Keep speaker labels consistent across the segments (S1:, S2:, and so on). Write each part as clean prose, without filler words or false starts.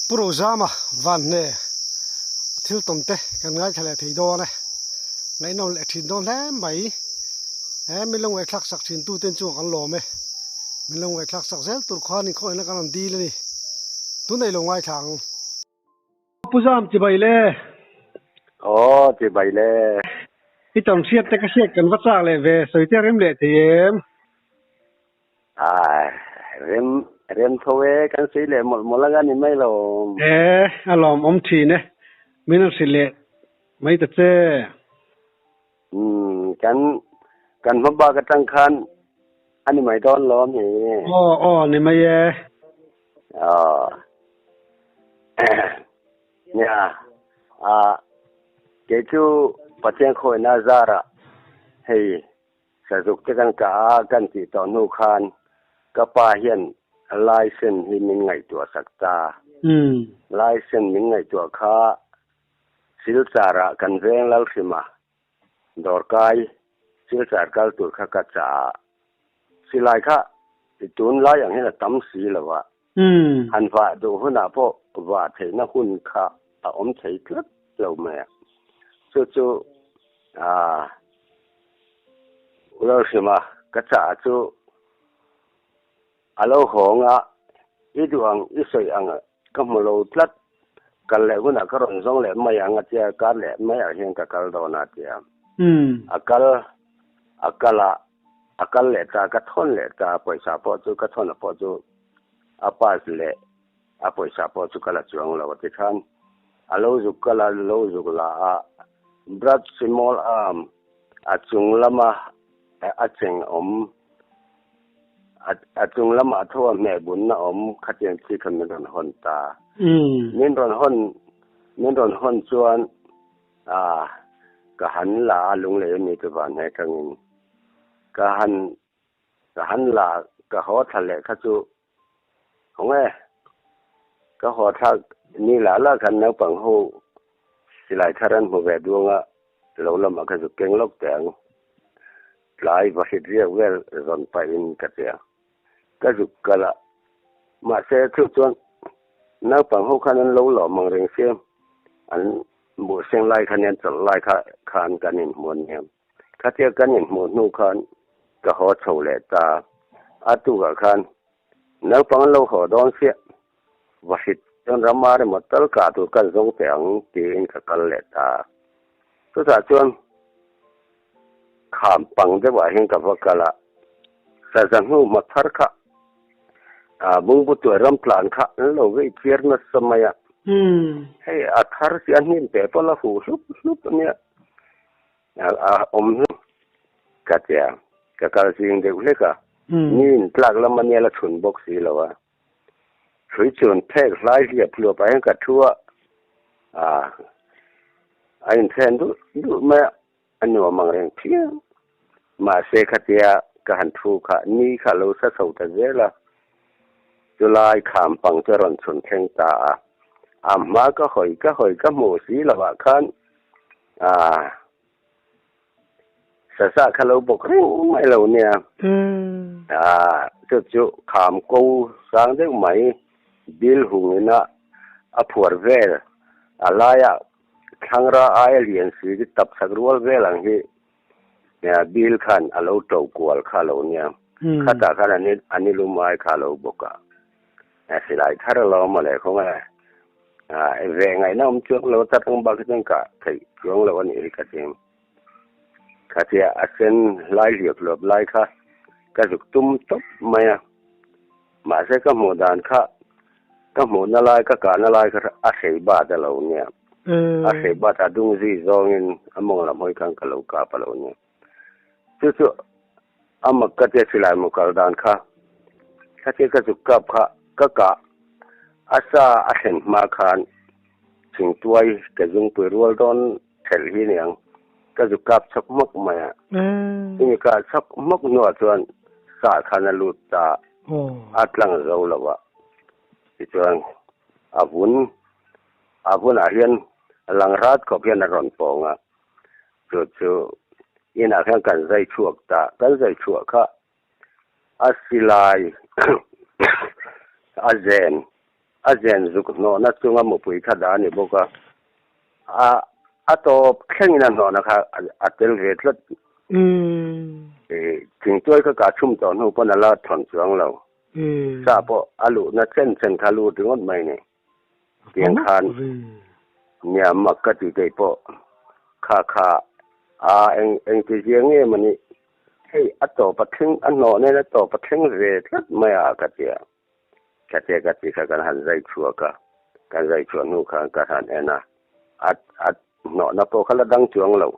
S1: Pu Rozama Vanhne thil tawn te kan ngaithla leh thei dawn e. Ngaihnawm leh thin dawn hle mai. He min lo ngaihthlak sak thin tu ten chungah kan lawm e. Min lo ngaihthlak sak zel tur khuan inkhawihna kan rawn dil a ni. Tunei lo ngaithla ang. Pu Zam chibai le.
S2: Aw chibai le.
S1: I tawn hriat te ka hriat kan va chak leh ve sawi te rem leh thei em.
S2: Ai rem rem tho e kan sawi leh mawlh mawlh anga ni mai lo.
S1: E a lawm awm thin e min rawn hrilh leh mai ta che.
S2: Umm kan kan hma bak atang khan a ni mai dawn lo ami?
S1: Aw aw ni mai e.
S2: Aw nia a kei chu Pathian khawina zarah hei Sazuk te kan kah a kan tih tawh hnu khan ka pa hian license hi min ngaihtuah sak ta. License min ngaihtuah kha Silchar ah kan veng Lalhrima dawrkai Silchar kal tur kha ka chah a. Silai kha i tunlai ang hian a tam si lo a. Han vah duh hunah pawh vah theihna hun kha a awm thei tlat lo mai a. Chu chu aa Lalhrima ka chah chu A lo hawng a, I duh ang, i sawi ang ka hmu lo tlat, kal leh hunah ka rawn zawng leh mai ang a tia, kar leh maiah hian ka kal dawn a tia. A kal, a kal a, a kal leh ta, ka thawn leh ta, pawisa pawh chu ka thawn a pawh chu a pass leh a pawisa pawh chu ka la chuang lo a ti khan a lo zuk kal a, lo zuk la a, Brad small arm a chung lama a cheng awm A chung lamah tho a hmeh bunna awm khatiang chi kha min rawn hawn ta. Min rawn hawn min rawn hawn chuan ka han la a lunglei a mi chu van hne tangin ka han ka han la ka haw thla leh kha chu hawng e. Ka haw thlak ni lah lah khan naupang ho silai thar an hmu ve duang a lo lamah kha zuk keng lawk teh ang. Tlai va hrit riak vel zawn pahin ka ti a, ka zuk kal a. Mahse chu chuan naupang ho khan an lo lawm ang reng sia, an buh seng lai khan an chawlh lai kha khan kan inhmu a nia. Khatia kan inhmuh hnu khan ka haw chho leh ta a, tukah khan naupang an lo haw dawn sia, va hrit chuan ram emaw tal kah tur kan zawng teh ang tiin ka kal leh ta. Chutah chuan Kham pang deuhah hian ka va kal a, saza hnu hma thar kha bungbu tuai ram tlan kha an lo vei chiar nasa mai a. Hei a thar si a hnim peh pawh la huh hlup hlup a nia, a awm hlup ka ti a, ka kal zing deuh hlek a, ni in tlak lam a nia la chhun bawk si lo a. Hrui chuan phek hlai hliap hluap ah hian ka thu a, a inthlen duh duh mai a. A nuam ang reng phian. Mahse khatia ka han thu kha ni kha lo sa chho ta zel a, chulai kham pang chu a rawn chhun thleng ta a. A hma ka hawi ka hawi ka hmuh si lovah khan aah saza kha lo bawk reng mai lo nia. Aah chu chu kham ko sang deuh mai bil hungin a a phuar vel a laiah Thlangra aia lian si hi tap chak rual vel ang hi Bill khan a lo to kual kha lo nia. Khatah khan a ni lum ai kha lo bawk a. Silai thar a lo awm a leh khawng e. Ve ngaihna awm chuang lo ta tang bak hi chuan ka theih chuang lo a nih hi ka ti. Khatia a sen lai hliap hluap lai kha ka zuk tum tawp mai a. Mahse ka hmuh dan kha ka hmuhna lai ka kahna lai kha a hrei bat a lo nia. A hrei bat a dung zui zawngin a mawng lam hawi khan ka lo kap a lo nia. Chu chu a mak ka tia silai mu kal dan kha khatia ka zuk kap kha ka kah a sa a thlen hma khan thingtuai ka zungpui rual dawn thelh hi niang ka zuk kap chhawk hmawk mai a. Chumi kah chhawk hmawk hnuah chuan sah khan a lut ta a tlang zo lo a. Tichuan a vun a vunah hian lang rat khawp hian a rawn pawng a. Chu chu inah khian kan zai chhuak ta kan zai chhuah kha a silai a zen. A zen zuk hnawhna chunga mupui kha dah a ni bawk a, a a tawp thlengin a hnawhna kha a tel ve tlat. Thingtuai kha kah chhum tawh hnu pawn a la thawn chuang lo. Sa pawh a luhna chen chen kha lut ringawt mai ni. Tiang khan nia mak ka ti keih pawh kha kha a eng engti zia nge mawni hei a tawp a thleng a hnawh nen a tawp a thleng ve tlat mai a ka ti a. Ka che ka ti kha kan han zai chhuak a, kan zai chhuah hnu khan ka han en a, a a hnawhna pawh kha la dang chuang lo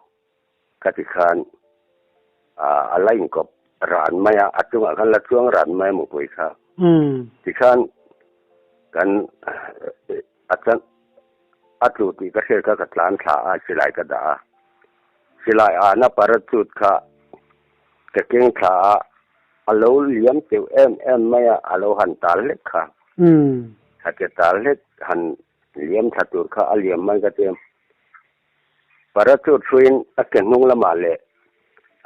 S2: ka ti khan a la inkawp ran mai a, a chungah khan la chuang ran mai a mupui kha. Tikhan kan a chan a tlu tih ka hriat kha ka tlan thla a, silai ka dah a, silai ahna parachute kha ka keng thla a, A lo liam teuh em em mai a, a lo han tal hlek kha. Khatia tal hlek han liam thla tur kha a liam mai ka ti. Parachute hruiin a ke hnung lamah leh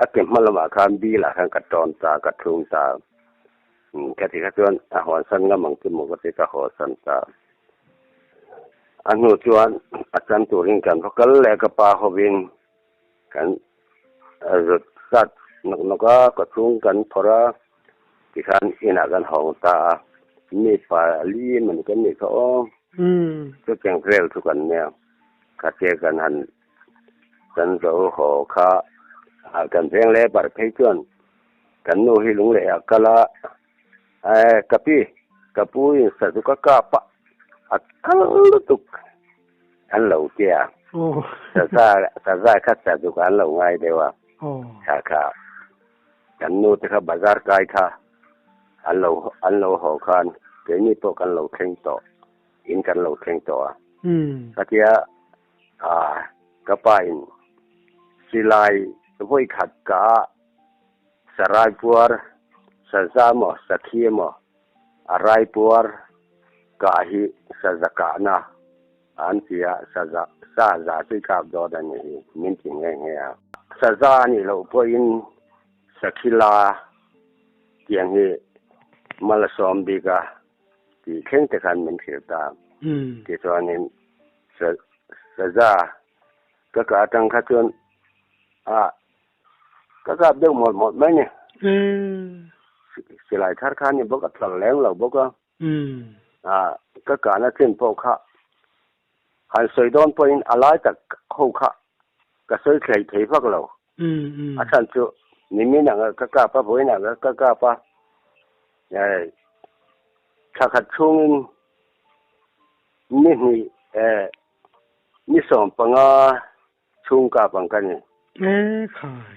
S2: a ke hma lamah khan bilah khan ka tawn ta, ka thlung ta. Khati kha chuan a hawnsan ngam ang chu maw ka ti, ka hawnsan ta. A hnu chuan a chan turin kan va kal leh ka pa hovin Kan zut zat nawk nawk a, ka chhung kan phawrh a, tikhan inah kan hawng ta a, mi pali mawni kan nih kha aw, chutiang vel chu kan nia, khatia kan han kan zo haw kha kan veng leh bar phei chuan kan nu hi lung leh a kal a, ka pi, ka pu in sa chu ka kap a, a kal lutuk. An lo tia. Saza saza kha sa chu an lo ngai deuh a. Kha kha kan nu te kha bazar kai kha an lo an lo haw khan keini pawh kan lo thleng tawh in kan lo thleng tawh a. Khatia a ka pa in silai vawi khat ka sarai puar saza maw sakhi maw A raipuar kah hi saza kahna an ti a, saza sa za chu i kap dawn a nih hi min ti nghe nghe a. Saza a nih loh pawhin sakhila tiang hi mal a sawm bik a tih thleng te khan min hrilh ta. Tichuanin saza ka kah atang kha chuan a Ka kap deuh mawlh mawlh mai ni. Silai thar kha ni bawk a tlar leng lo bawk a. Ka kahna chin pawh kha han sawi dawn pawhin a lai tak ho kha ka sawi thlei thei vak lo. A chhan chu nimin anga ka kap a, vawiin anga ka kap a, thla khat chhungin ni hnih ni 15 Chhung kap ang ka ni.
S1: E khai.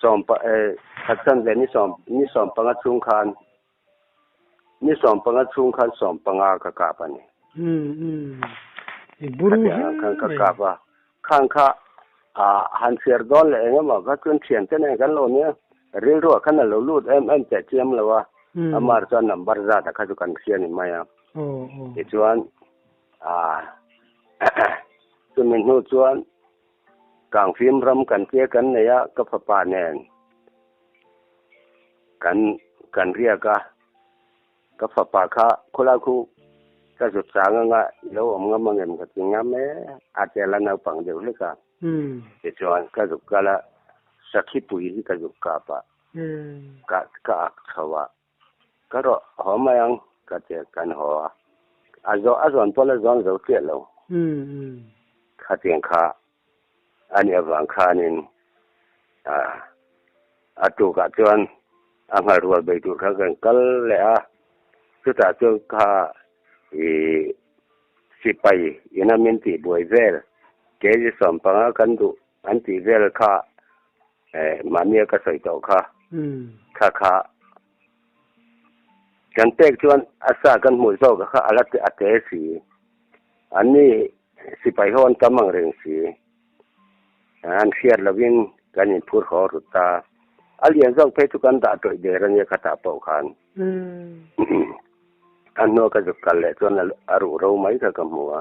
S2: Sawmpa e khat chan ve ni sawm ni 15 chhung khan ni 15 chhung khan 15 ka kap a ni.
S1: Um um i buru
S2: hle mai. Khan ka kap a khang kha a han chhiar dawn leh eng emaw kha chuan thian te nen kan lo nia rilru ah khan a lo lut em em teh chiam lo a amar chuan number zat a kha chu kan hria ni mai a tichuan A chumi hnu chuan Kangfim ram kan tia kan nei a, ka fapa nen kan kan riak a, ka fapa kha khawlai khu ka zut chang anga i lo awm ngam ang em ka ti ngam e, a tel a naupang deuh hlek a, tichuan ka zuk kal a, Sakhipui hi ka zuk kap a, ka ka ak chho a. Ka rawh haw mai ang ka ti kan haw a, a zawh a zawn pawh la zawn zo chiah lo. Khatiang kha a nih avang khanin a tukah chuan a nghal rual bei tur kha kan kal leh a, chutah chuan kha ih sipai ina min tih buai vel kg 15 kan duh an tih vel kha Mahnia ka sawi tawh kha, kha kha kan pek chuan a sa kan hmuh zawk kha a la a te si. An ni sipai ho an tam ang reng si. An hriat lovin kan inphur haw rut ta. A lian zawk phei chu kan dah tawih der ania khatah pawh khan. A hnua ka zuk kal leh chuan a ruh ro mai kha ka hmu a.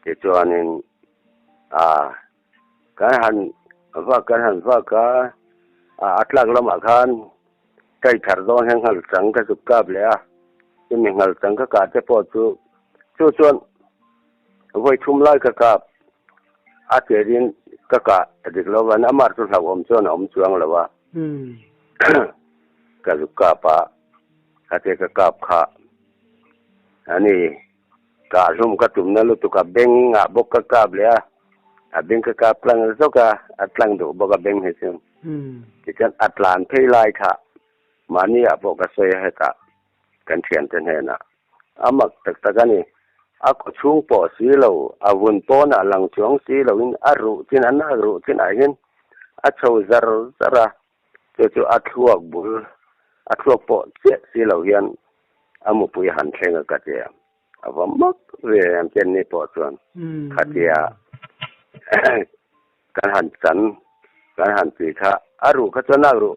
S2: Tichuanin a Kan han vak kan han vak a, a tlak lamah khan kai thar dawn hian nghal chang ka zuk kap leh a, chumi nghal chang ka kah te pawh chu Chu chuan vawi thum lai ka kap a tirin ka kah dik lo van amah chu hlauhawm chuan a awm chuang lo a. Ka zuk kap a, khatia ka kap kha a ni. Kah hlum ka tumna lutuk a beng ah bawk ka kap leh a, a beng ka kap tlang zawk a, a tlang duh bawk a beng hi chu. Tichuan a tlan phei lai kha mahni ah pawh ka sawi a hetah kan thiante hnenah a mak tak tak a ni. A kaw chhung pawh si lo, a vun pawnah lang chuang si loin a ruh chin a nak ruh chinah hian a chho zar zar a, chu chu a thluak bul, a thluak pawh chiah si lo hian a mupui han thleng a ka ti a, a va mak ve em ten ni pawh chuan khatia kan han chan kan han tui kha a ruh kha chu a nak ruh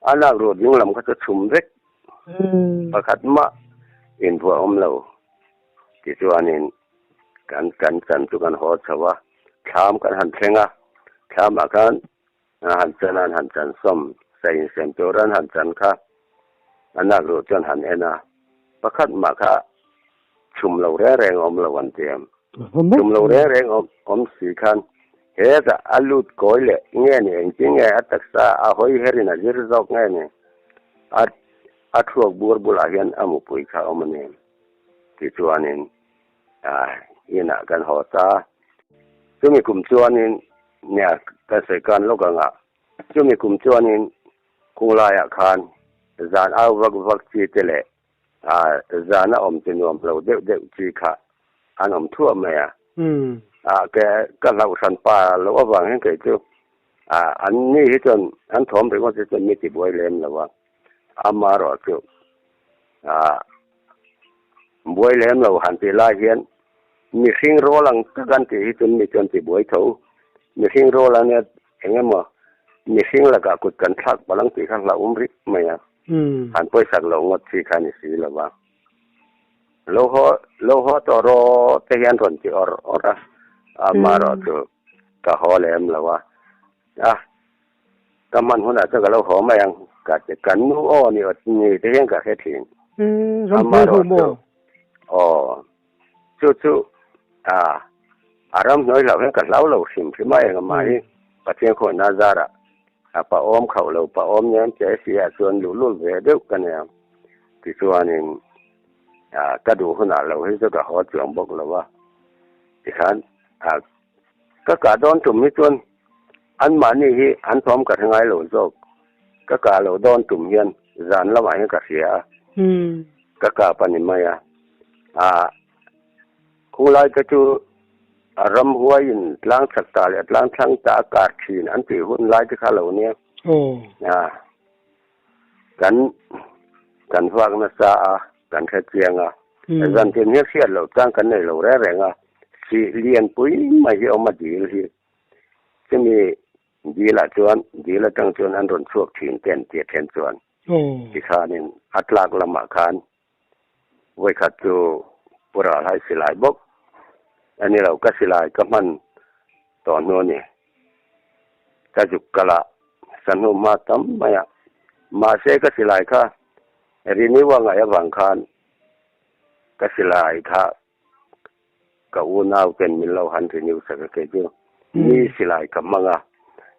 S2: a nak ruh ding lam kha chu chhum vek pakhat mah invuah awm lo tichuanin kan kan chan chu kan haw chho a thlam kan han thleng a thlamah khan A han chan a, an han chan sawm, sa insem tura an han chan kha a nak ruh chuan han en a, pakhat mah kha chhum lo reng reng awm lo an ti em. Chhum lo reng reng awm si khan hetah a lut kawi leh nge ni engtin nge a taksa a hawi herin a zir zawk nge ni a a thuak bur bulah hian a mupui kha awm a ni tichuanin inah kan haw ta. Chumi kum chuanin nia kan sawi kan lawk ang a, chumi kum chuanin kung laiah khan zan au vak vak chi te leh zan a awm chi nuam lo deuh deuh chi kha an awm thuah mai a. Ke ka hlauh hran pa loh avang hian kei chu an ni hi chuan an thawm ringawt hi chuan mi tibuai lem lo a, amaherawhchu Buai lem lo han tih lai hian mihring rawl ang tak an tih hi chu mi chuan ti buai tho. Mihring rawl a nia eng emaw mihring lakah kut kan thlak palh ang tih kha hlauhawm rih mai a. Han pawisak loh ngawt chi kha a ni si lo va. Lo haw lo haw tawh rawh te hian rawn ti awrh awrh a, amaherawhchu ka haw lem lo a. A, ka hman hunah chuan ka lo haw mai ang, ka ti, ka nu aw ni aw ni te hian ka hre thin. Amaherawhchu, aw, chu chu, a, a ramhnuai hlauh hian ka hlau lo hrim hrim a, engmah hi Pathian khawnna zarah a pahawm khauh lo, pahawm nen che si ah chuan luhlul ve deuh ka nia. Tichuanin, a, ka duh hunah lo hi chu ka haw chuang bawk lo a, tikhan, a, Ka kah dawn tum hi chuan anmahni hi an thawm ka hre ngai lo zawk. Ka kah loh dawn tum hian zan lamah hian ka hria a, ka kap a ni mai a. Aa, khunglai te chu a ramhuaiin tlang chak ta leh tlang thlang ta a kar thin an tih hun lai te kha lo nia. Aa, kan kan vak nasa a, kan hre chiang a. Zan tin hian hriat loh chuan kan nei lo reng reng a, sih lian pui mai hi a awm a dil hi. Chumi dil ah chuan dil atang chuan an rawn chhuak thin te an tia then chuan tikhanin a tlak lamah khan vawikhat chu Pu Ralhai silai bawk a ni lo, ka silai ka hman tawh hnu a ni. Ka zuk kal a, sahnu hma tam mai a, mahse ka silai kha renew a ngaih avang khan Ka silai kha ka unau ten min lo han renew sak a kei chu mi silai ka hmang a,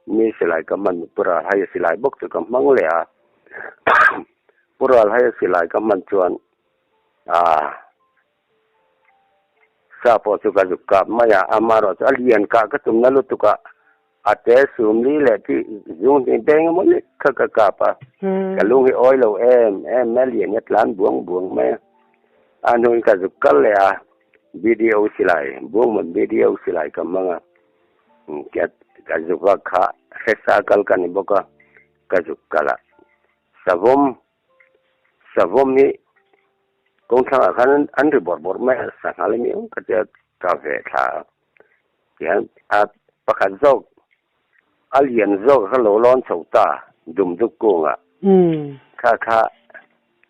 S2: mi silai ka hman Pu Ralhaia silai bawk chu ka hmang leh a, Pu Ralhaia silai ka hman chuan aah sa pawh chu ka zuk kap mai a, amaherawhchu a lian kah ka tumna lutuk a. A te sumli leh chi zung hnih beng emaw lek kha ka kap a, ka lung hi awi lo em em mai a lian hi a tlan buang buang mai a. A hnuin ka zuk kal leh a, BDO silai, Buangmun BDO silai ka hmang a, ka zuk vak kha hresa kal ka ni bawk a, ka zuk kal a. Savawm, savawm hi kawngthlangah khan an ri bawrh bawrh mai a, sanghal emaw eng ka tia ka veh thla a. Tihian a pakhat zawk a lian zawk kha lo lawn chho ta dum duk kungah kha kha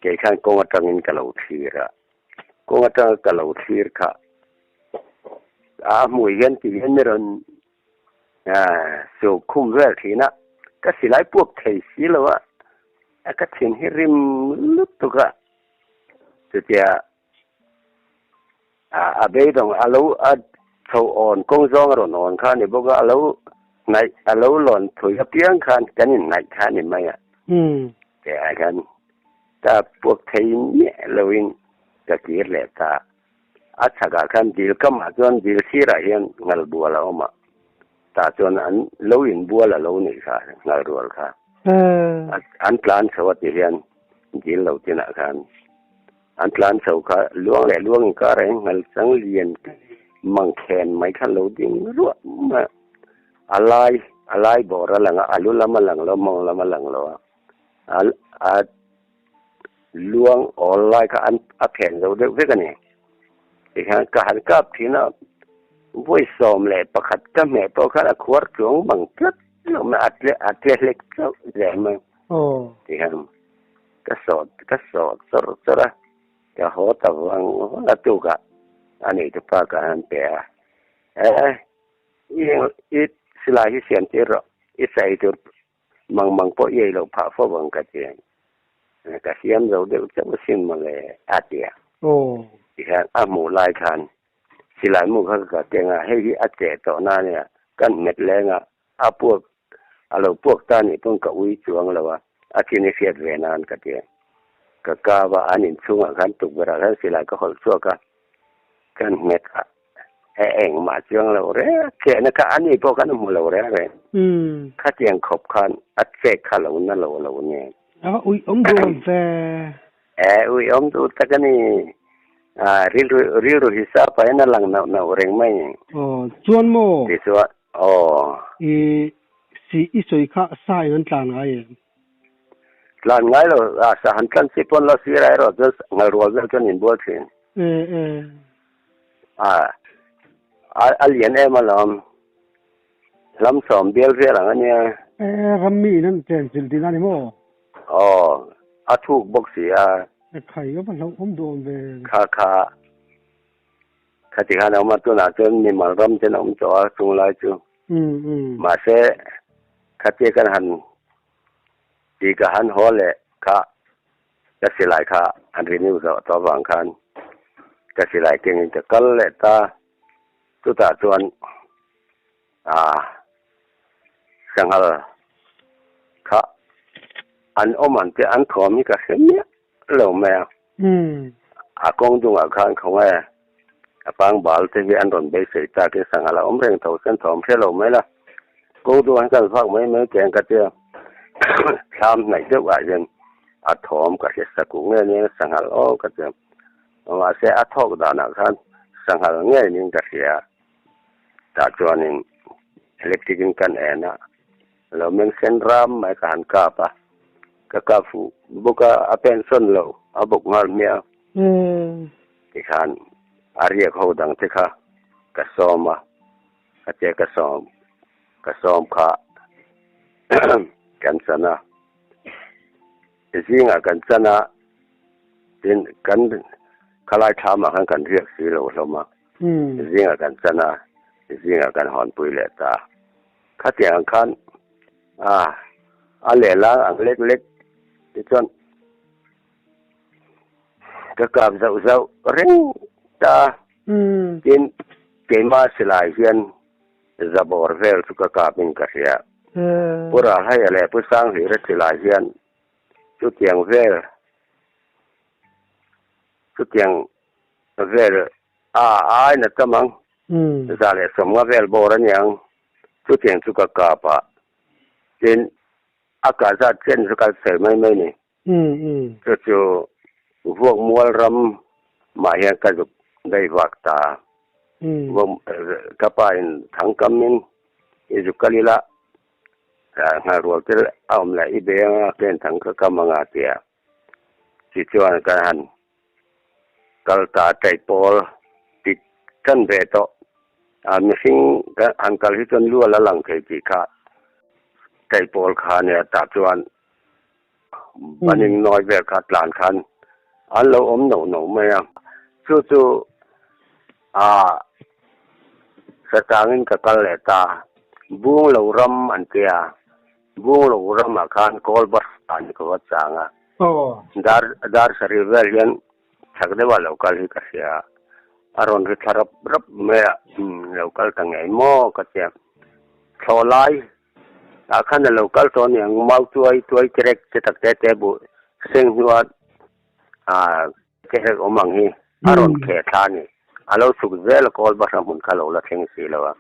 S2: kei khan kawng atangin ka lo thlir a, kawng atanga ka lo thlir kha a hmui hian ti hian mi rawn suk khum vel thin a, ka silai puak thei si lo a, ka thin hi rim lutuk a, chutia. A beidawng a lo a chho awn kawng zawng a rawn awn kha a ni bawk a, a lo hnaih a lo lawn thui apiang khan kan inhnaih kha a ni mai a. Teh ah hian ka puak thei miah loin ka kir leh ta. A chhakah khan dil kamah chuan dil sirah hian ngal bual a awm a, tah chuan an lo inbual a lo nih kha ngal rual kha. An tlan chho a ti hian dil lo tinah khan An tlan chho kha luang leh luang inkar ah hian ngal chang lian mang khen mai kha lo ding ruah mai a. A lai a lai bawr a lang a, a lu lam a lang lo, mawng lam a lang lo a. A a luang awl lai kha an a phen zo deuh vek a ni. Tikhian ka han kap thin a, vawi 11 ka hmeh pawh khan a khuar chuang bang tlat lo mai a, a tle a tle hlek chauh zel mai. Tikhian. Ka sawt ka sawt chawrh chawrh a, ka haw ta vang vang a tukah a nei tu pa ka han pe a, Eh, i i silai hi siam tir rawh, i saei tur mang mang pawh i ei loh phah fo ang ka ti a, ka siam zo deuh chauh asin mawle a ti a. Tihian a hmuh lai khan silai mu kha ka keng a, hei hi a cheh tawh na ania, kan hmet leng a, A puak, a lo puak ta nih pawn ka ui chuang lo a, a chin i hriat ve nan ka ti. Ka kap a, an inchhungah khan tukverhah khan silai ka hawlh chhuak a, kan nghet a, e engmah chuang lo reng a, chehna kha ani pawh khan a hmu lo reng reng. Khatiang khawp khan a chek kha lo na lo lo nen.
S1: A va ui awm duh awm ve.
S2: E ui awm duh tak a ni. Rilru rilru hisap ah hian a lang nauh nauh reng mai.
S1: Aw chuan maw?
S2: Tichuan aw.
S1: I si i sawi kha sa in an tlan ngai em?
S2: Tlan ngai lo, a sa han tlan si pawn lo sirah erawh chuan ngal rual vel chuan inbual thin.
S1: E e.
S2: A a lian em alawm. Hlam sawm bial vel ang a nia.
S1: E rammi in an chen chilh tihna a ni maw?
S2: Aw, a thuk bawk si a.
S1: E khai ka va hlauhawm duh awm ve.
S2: Kha kha khati khan a awm a, tunah chuan mimal ram ten a awm tawh a chung lai chu. Mahse khatia kan han ti ka han haw leh kha ka silai kha an renew zawh tawh avang khan ka silai kengin ka kal leh ta. Chutah chuan ah sanghal kha an awm ang te an thawm hi ka hre miah lo mai a. A kawng dungah khan khawnge a pangbal te hi an rawn beisei takin sanghal a awm reng tho sen thawm hre lo mai la. Kawng dungah hian kan vak mai mai teng ka tia thlam hnaih deuh ah hian a thawm ka hre sa kuh nge nia sanghal aw ka tia. Mahse a thawk danah khan sanghal ngei niin ka hria. Tah chuanin electric in kan en a, lo meng sen ram mai ka han kap a, ka kap fuh bawk a, a pension lo, a bawk nghal hmiah a. Tikhan a riak ho dang te kha ka sawm a, ka che ka sawm, ka sawm kha kan chan a. Zingah kan chan a, tin kan khalai thlamah khan kan riak si lo hlawm a, zingah kan chan a, zingah kan hawnpui leh ta. Khatiang ang khan a a lehlang ang lek lek tichuan ka kap zauh zauh reng ta. Tin keimah silai hian Zabawr vel chu ka kapin ka hria. Pu Ralhaia leh Pu Sanghlira chilai hian chutiang vel chutiang vel a ai na tam ang. 150 vel bawr a niang. Chutiang chu ka kap a. Tin, a kah zat chen chu ka sawi mai mai ni. Chu chu vuak mual ram mah hian ka zuk daih vak ta. Vuak ka pa in thang kam in i zuk kal ila nghal rual te a awm leh i beng a ken thang ka kam anga tia. Tichuan kan han kal ta taipawl tit tan ve tawh. A mihring han kal hi chuan lu a la lang thei tih kha taipawl kha nia tah chuan Baning nawi vel kha tlan khan an lo awm noh noh mai a. Chu chu ah Satangin ka kal leh ta. Bunglo ram an ti a, Bunglo ramah khan kawl bus tan hi ka va chang a. Dar dar sarih vel hian chak deuha lo kal hi ka hria. A rawn ri thla rap rap mai a, lo kal ta ngei maw ka tia. Thlawh lai ah khan a lo kal tawh a niang, mau tuai tuai terek che tak te te buh seng hnua ah terek awm ang hi a rawn kheh thla a ni. A lo chhuk zel a kawl bahra hmun kha lo la thleng si lo a.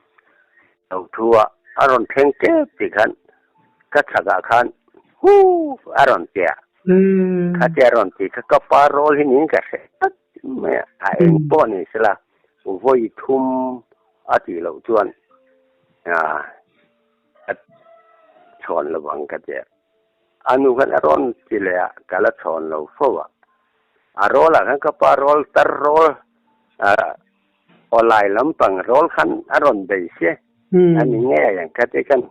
S2: Lo thu a, a rawn thleng tep tih khan ka chhakah khan huu a rawn ti a. Khatia a rawn tih kha ka pa rawl hi niin ka hre tlat mai a, a eng pawh ni sela vawi thum a tih loh chuan a chhawn lo ang ka ti a. A nu khan a rawn ti leh a, ka la chhawn lo fo a. A rawlah khan ka pa rawl tar rawl Awlai lampang rawl khan a rawn bei sia a ni ngei ang kha te khan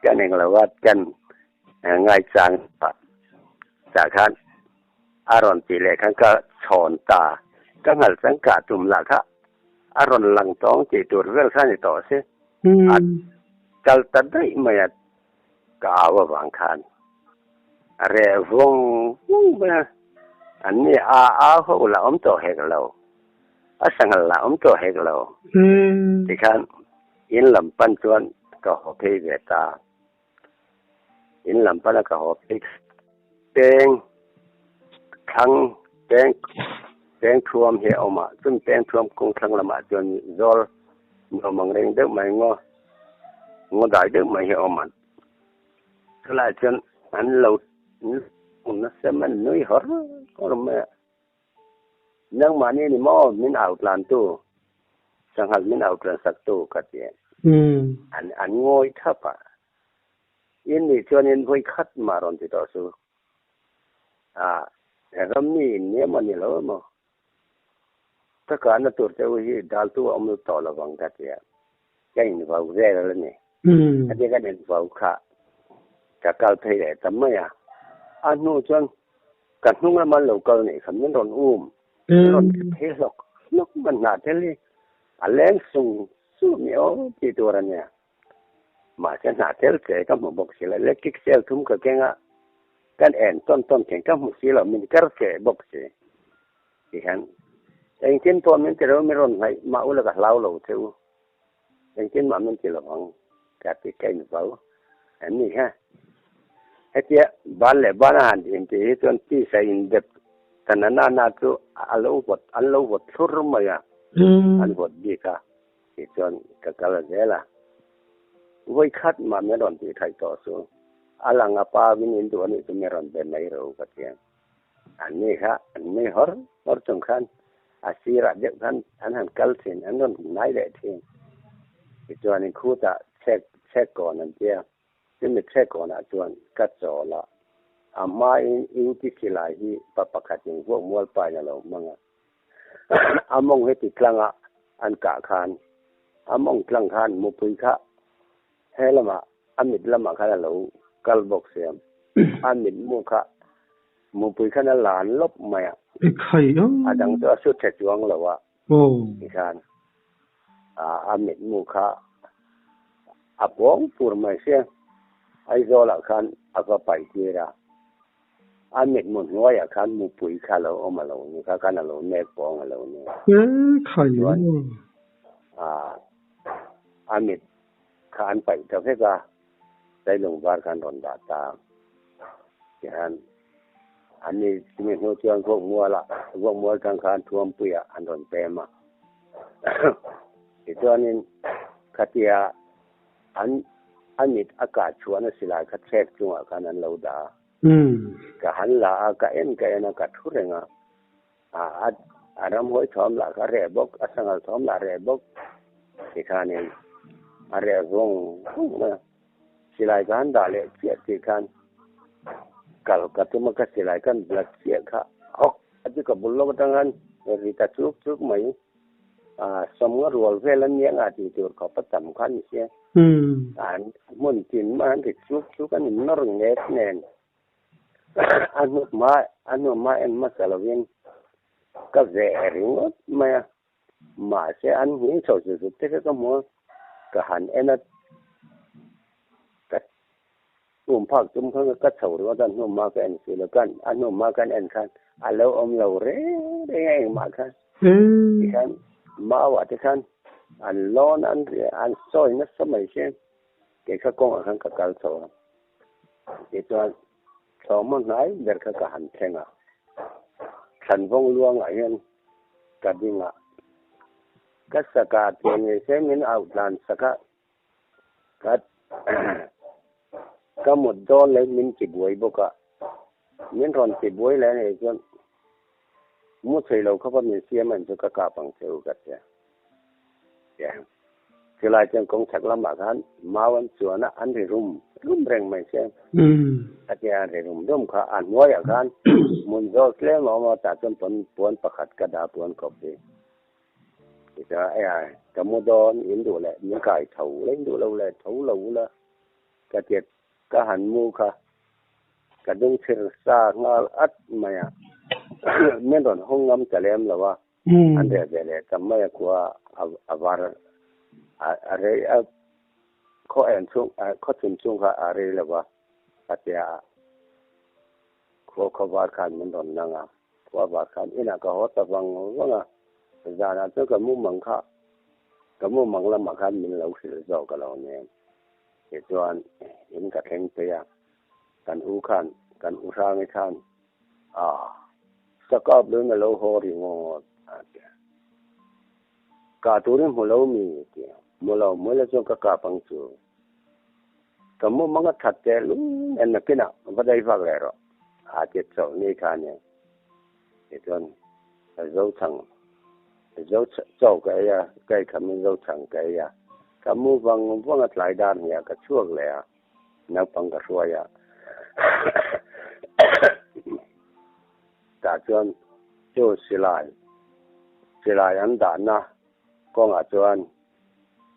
S2: kan eng lo a kan ngaichang tah khan a rawn tih leh khan ka chhawn ta ka ngal chang kah tum lah kha a rawn lang tawng tih tur vel kha a ni tawh si a kal ta daih mai a ka au avang khan a reh vawng vawng mai a, an ni a au ho lah awm tawh hek lo, a sanghal lah awm tawh hek lo. Tikhan in lam pan chuan ka haw phei ve ta, in lam pana ka haw phei peng thlang peng peng thuam hi a awm a, chumi peng thuam kawng thlang lamah chuan zawl nuam ang reng deuh mai ngaw. Ngaw dai deuh mai hi a awm a, chulaiah chuan an lo nasa mai an nui hawr hawr mai a, nangmahni ni maw min au tlan tu, sanghal min au tlan sak tu ka ti a, an an ngawi thap a, in nih chuanin vawi khat mah rawn ti tawh su, a rammi in nia maw ni lo emaw. Ka kahna tur che u hi daltu a awm lut tawh lo vang ka ti a, ka invau vel a ni. Khatia kan invau kha ka kal phei leh ta mai a, a hnu chuan ka hnung lama lo kal nih kha min rawn um, min rawn ti phei hlawk hlawk mai hnah tel hi a leng sung sung ni aw tih tur a nia. Mahse hnah tel che ka hmu bawk si lo, electric cell thum ka keng a, Kan en tawn tawn thei ka hmu si lo, min kar che bawk si. Tihian engtin pawh min ti lo, min rawn hnaih mah ula ka hlau lo che u. Engtin mah min ti lo ang ka ti ka invau em ni kha. Hetia ban leh ban a han intih hi chuan tisa indep ta na na na chu a lo vawt an lo vawt thlur mai a, an vawt bik a tichuan ka kal zel a. Vawikhat mah min rawn tih thaih tawh chu. A lang a pa min in duh a nih chu min rawn be mai ro ka ti a. An ni kha an nui hawr hawr chung khan a sirah deuh khan an han kal thin, an rawn hnai leh thin. Tichuanin khutah chhek chhek kawn an ti a, chumi chhek kawnah chuan ka chawl a, a hmain UTC lai hi pa pakhatin vuak mual pain a lo hmang a. A mawng heti tlanga an kah khan a mawng tlang khan mupui kha he lamah a mit lamah khan a lo kal bawk si a, a mitmu kha mupui khan a lan lawp mai a, a dang chu a su tha chuang lo a, tikhan a mitmu kha a pawng pur mai si a, Aizawlah khan a va paih tir a, a mitmu hnuaiah khan mupui kha a lo awm a lo ni kha khan a lo nek pawng a lo ni a, chuan a mit kha an paih ta vek a, Sailung var kha an rawn dah ta a. Tihian an ni chumi hnu chuan Vuakmualah, Vuakmual tang khan Thuampuiah an rawn pem a. Tichuanin khatia an a mit a kah chhuahna silai kha chhek chungah khan an lo dah a. Ka han la a, ka en ka en a, ka thu reng a. A a ramhawi thawm lah kha a reh bawk, a sanghal thawm lah a reh bawk. Tikhanin a reh vawng vawng mai a, silai ka han dah leh chiah tih khan kal ka tum a, ka silai ka han la chiah kha hawk a chu ka bul lawk atang khan ri ta chuk chuk mai. Sawmnga rual vel a nia nga tih tur khawp a tam kha a ni sia. Hmun tin mai an ri chuk chuk a ni nawr nget nen. A hnu hma a hnu hma en hmasa lovin ka veh ringawt mai a, mahse an hming chho zut zut te kha ka hmu a, ka han en a, ka tum phak tum kha ka chho ringawt a, a hnu hma ka en si lo, a hnu hma ka en khan. A lo awm lo reng reng a engmah khan. Tikhan mau ah te khan an lawn an an sawi nasa mai se kei kha kawngah khan ka kal chho a. Tichuan thlawhhma hnai ber kha ka han thleng a. Thlanvawng luangah hian ka ding a. Ka saka tih ni se min auh tlan sak a. Ka ka mut dawn leh min ti buai bawk a. Min rawn ti buai leh anih chuan mu thei lo khawpa min siam anih chu ka kap ang che u ka ti a. Chulai chuan kawng chhak lamah khan mau an chuan a, an ri rum rum reng mai che. A tia an ri rum rum kha a hnuaiah khan hmun zawl tlem a awm a, tah chuan puan pakhat ka dah a puan kawp hi. Tichuan a ka mu dawn in duh leh min kai tho la in duh lo leh tho lo ula ka ti ka han mu kha ka dung chhir sa nghal at mai a min rawn hawng ngam ta lem lo a an reh ve leh ta mai a khua a var a rei a khaw en chhung khaw chhun chhung kha a rei lo va a tia khua khaw var khan min rawn nang a. Khua vah khan inah ka haw ta vang vang a, zanah chuan ka mumang kha ka mumang lamah khan min lo hrilh zawk a lo nen. Tichuan in ka thleng phei a, kan u khan kan u Hrangi khan ah sakap luin a lo haw ri ngawt a ti a. Kah turin hmu lo mi ti a, hmu lo hmu ila chuan ka kap ang chu. Ka mumang a that teh lung en nakinah va dai vak leh rawh. A ti chauh ni kha a ni. Tichuan Zochhang, Zo chaw ka ei a, ka ei khamin Zochhang ka ei a. Ka mu vang vang a tlai dar hniah ka chhuak leh a, naupang ka hruai a. Tah chuan chu silai, silai an dahna kawngah chuan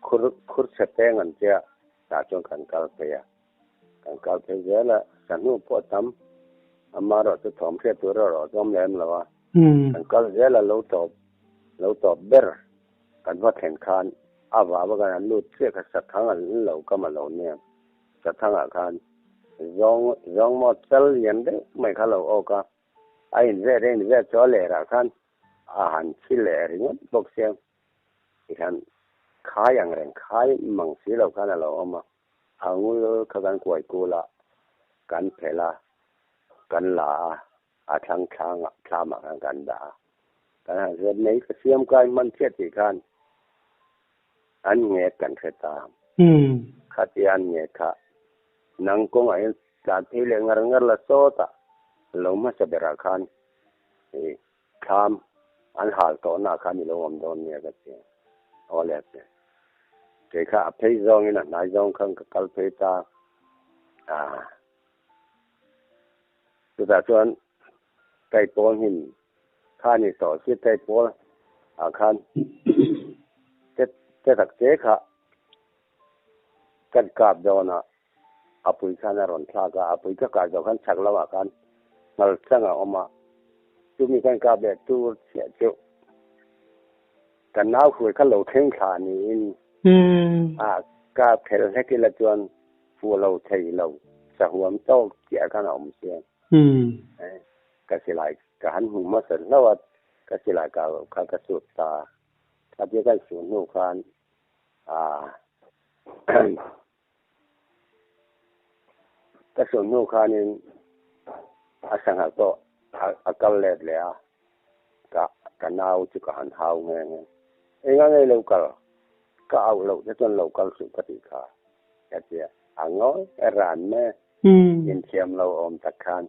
S2: khur khur chhe peng an tia, tah chuan kan kal phei a. Kan kal phei zel a, sahnu pawh a tam. Amaherawh chu thawm hriat tur erawh a zawm lem lo a. Kan kal zel a, lo tawp lo tawp ber kan va thlen khan a vah vak a, an lut chiah kha sathang an lo kam a lo nia. Sathangah khan zawng zawng maw chal lian deuh mai kha lo awk a, a invet a invet chu a lerah khan a han thi leh ringawt bawk sia. Tikhan khai ang reng khai mang si lo khan a lo awm a. A ngul kha kan kuai kul a, kan phelh a, kan la a, a thlang thlang ah thlam ah khan kan dah a. Kan han hriat mai ka siam kai hman chiah tih khan an nget kan hre ta. Khatia an nget kha nang kawngah hian tlan phei leh ngar ngar la sawt a, lo hmasa berah khan i Thlam an hal tawhna khan i lo awm dawn nia ka ti a. Aw le che. Kei kha a phei zawngin a hnai zawng khan ka kal phei ta a. Chutah chuan kai pawl hnim kha ni tawh si kai pawl ah khan te te tak te kha kan kap dawn a, a pui khan a rawn thlak a, a pui ka kah zawh khan chhak lamah khan ngal chang a awm a, chumi khan kap leh tur chiah chu ka nau hruai kha lo thleng thla niin a kap khel hlek ila chuan fuh lo thei lo sahuam tawk chiah khan a awm sia. Ka silai ka han hmu hmasa hlauh a, ka silai kah loh kha ka sut ta a, khatia kan suh hnu khan Ka sawn hnu khanin a sangha pawh a kal let leh a, ka ka nau chu ka han hau nghe nghe. Enga ngei lo kal, ka auh loh te chuan lo kal suh ka tih kha ka ti a, a ngawi a ran mai a, inthiam lo awm tak khan.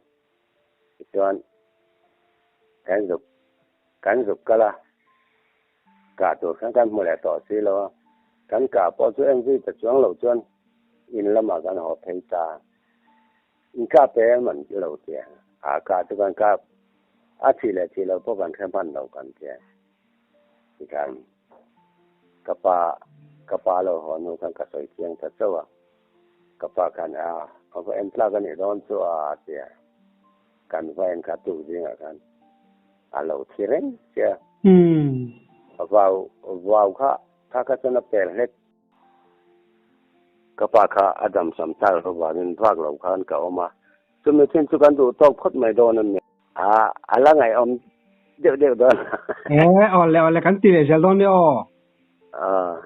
S2: Tichuan kan zuk kan zuk kal a. Kah tur khan kan hmu leh tawh si lo a, kan kah pawh chu eng zui ta chuang lo chuan in lamah kan haw phei ta. In kah pe em an ti lo tia, a kah chu kan kah a thih leh thih loh pawh kan hre hman lo kan tia. Tikhan ka pa ka pa lo haw hnu khan ka sawi chiang ta chauh a, ka pa khan a a va en tlak a nih dawn chu a tia, kan va en kha tuk zingah khan. A lo thi reng che a. Vau vau kha kha kha chuan a pel hlek. Ka pa kha a dam sam thar lo vangin vak lo khan ka awm a. Chumi thin chu kan duh tawk phawt mai dawn a ni. A a la ngaihawm deuh deuh dawn.
S1: E, awle awle kan ti leh zel dawn nia aw.
S2: Aw.